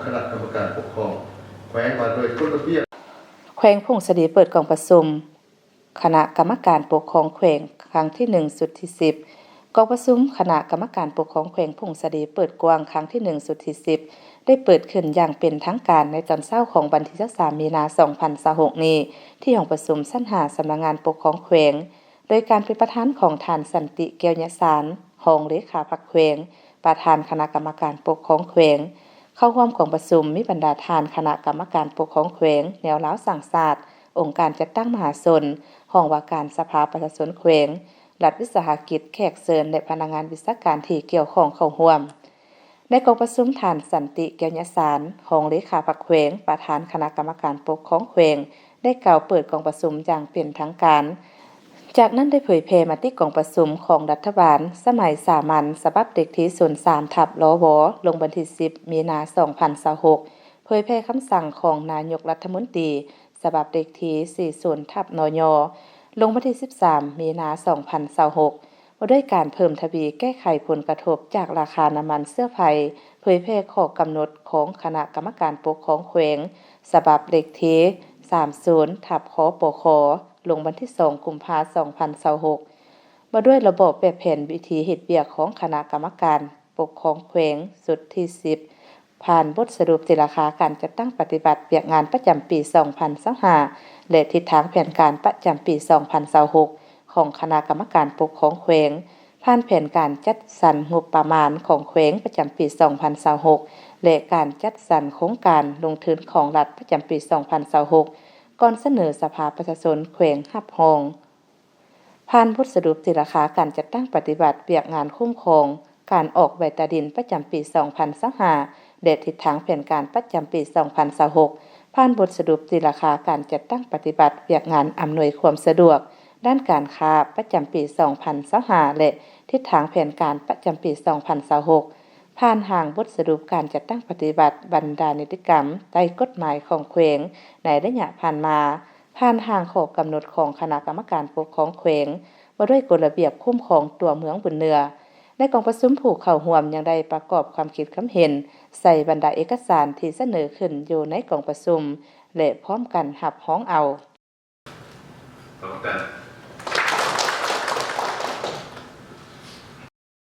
ຄະນະກຳມະການປົກຄອງແຂວງວ່າດ້ວຍກົດລະບຽບ. ແຂວງຜົ້ງສາລີເປີດກອງປະຊຸມຄະນະກຳມະການປົກຄອງແຂວງຄັ້ງທີໜຶ່ງ ຊຸດທີສິບ. ກອງປະຊຸມຄະນະກຳມະການປົກຄອງແຂວງຜົ້ງສາລີເປີດກວ້າງຄັ້ງທີໜຶ່ງ ຊຸດທີສິບ ໄດ້ເປີດຂຶ້ນຢ່າງເປັນທາງການໃນຕອນເຊົ້າຂອງວັນທີຊາວສາມ ມີນາ ສອງພັນຊາວຫົກນີ້ ທີ່ຫ້ອງປະຊຸມຊັ້ນຫ້າ ສຳນັກງານປົກຄອງແຂວງ ໂດຍການເປັນປະທານຂອງທ່ານ ສັນຕິ ແກ້ວຍະສານ ຮອງເລຂາພັກແຂວງ, ປະທານຄະນະກຳມະການປົກຄອງແຂວງ. ເຂົ້າຮ່ວມກອງປະຊຸມມີບັນດາທ່ານຄະນະກຳມະການປົກຄອງແຂວງ, ແນວລາວສ້າງຊາດ, ອົງການຈັດຕັ້ງມະຫາຊົນ, ຫ້ອງວ່າການສະພາປະຊາຊົນແຂວງ, ລັດວິສາຫະກິດ, ແຂກເຊີນ ແລະ ພະນັກງານວິຊາການທີ່ກ່ຽວຂ້ອງເຂົ້າຮ່ວມ. ໃນກອງປະຊຸມ, ທ່ານ ສັນຕິ ແກ້ວຍະສານ ຮອງເລຂາພັກແຂວງ, ປະທານຄະນະກຳມະການປົກຄອງແຂວງ ໄດ້ກ່າວເປີດກອງປະຊຸມຢ່າງເປັນທາງການ. ຈາກນັ້ນໄດ້ເຜີຍແຜ່ມະຕິກອງປະຊຸມຂອງລັດຖະບານສະໄໝສາມັນ ສະບັບເລກທີ ສູນສາມ ທັບ ລວ ລົງວັນທີສິບ ມີນາ ສອງພັນຊາວຫົກ, ເຜີຍແຜ່ຄຳສັ່ງຂອງນາຍົກລັດຖະມົນຕີ ສະບັບເລກທີ ສີ່ສິບ ທັບ ນຍ ລົງວັນທີສິບສາມ ມີນາ ສອງພັນຊາວຫົກ ວ່າດ້ວຍການເພີ່ມທະວີແກ້ໄຂຜົນກະທົບຈາກລາຄານ້ຳມັນເຊື້ອໄຟ, ເຜີຍແຜ່ຂໍ້ກຳນົດຂອງຄະນະກຳມະການປົກຄອງແຂວງ ສະບັບເລກທີ ສາມສິບ ທັບ ຄປຄ ລົງວັນທີສອງ ກຸມພາ ສອງພັນຊາວຫົກ ວ່າດ້ວຍລະບອບແບບແຜນວິທີເຮັດວຽກຂອງຄະນະກຳມະການປົກຄອງແຂວງ ຊຸດທີສິບ ຜ່ານບົດສະຫຼຸບຕີລາຄາການຈັດຕັ້ງປະຕິບັດວຽກງານປະຈຳປີສອງພັນຊາວຫ້າ ແລະ ທິດທາງແຜນການປະຈຳປີສອງພັນຊາວຫົກ ຂອງຄະນະກຳມະການປົກຄອງແຂວງ, ຜ່ານແຜນການຈັດສັນງົບປະມານຂອງແຂວງປະຈຳປີສອງພັນຊາວຫົກ ແລະ ການຈັດສັນໂຄງການລົງທຶນຂອງລັດປະຈຳປີສອງພັນຊາວຫົກ ກ່ອນສະເໜີສະພາປະຊາຊົນແຂວງຮັບຮອງ. ຜ່ານບົດສະຫຼຸບຕີລາຄາການຈັດຕັ້ງປະຕິບັດວຽກງານຄຸ້ມຄອງການອອກໃບຕາດິນປະຈຳປີສອງພັນຊາວຫ້າ ແລະ ທິດທາງແຜນການປະຈຳປີສອງພັນຊາວຫົກ, ຜ່ານບົດສະຫຼຸບຕີລາຄາການຈັດຕັ້ງປະຕິບັດວຽກງານອຳນວຍຄວາມສະດວກດ້ານການຄ້າປະຈຳປີສອງພັນຊາວຫ້າ ແລະ ທິດທາງແຜນການປະຈຳປີສອງພັນຊາວຫົກ, ຜ່ານຮ່າງບົດສະຫຼຸບການຈັດຕັ້ງປະຕິບັດບັນດານິຕິກຳໃຕ້ກົດໝາຍຂອງແຂວງໃນໄລຍະຜ່ານມາ, ຜ່ານຮ່າງຂໍ້ກຳນົດຂອງຄະນະກຳມະການປົກຄອງແຂວງ ວ່າດ້ວຍກົດລະບຽບຄຸ້ມຄອງຕົວເມືອງບຸນເໜືອ. ໃນກອງປະຊຸມ, ຜູ້ເຂົ້າຮ່ວມຍັງໄດ້ປະກອບຄວາມຄິດຄຳເຫັນໃສ່ບັນດາເອກະສານທີ່ສະເໜີຂຶ້ນຢູ່ໃນກອງປະຊຸມ ແລະ ພ້ອມກັນຮັບຮອງເອົາ.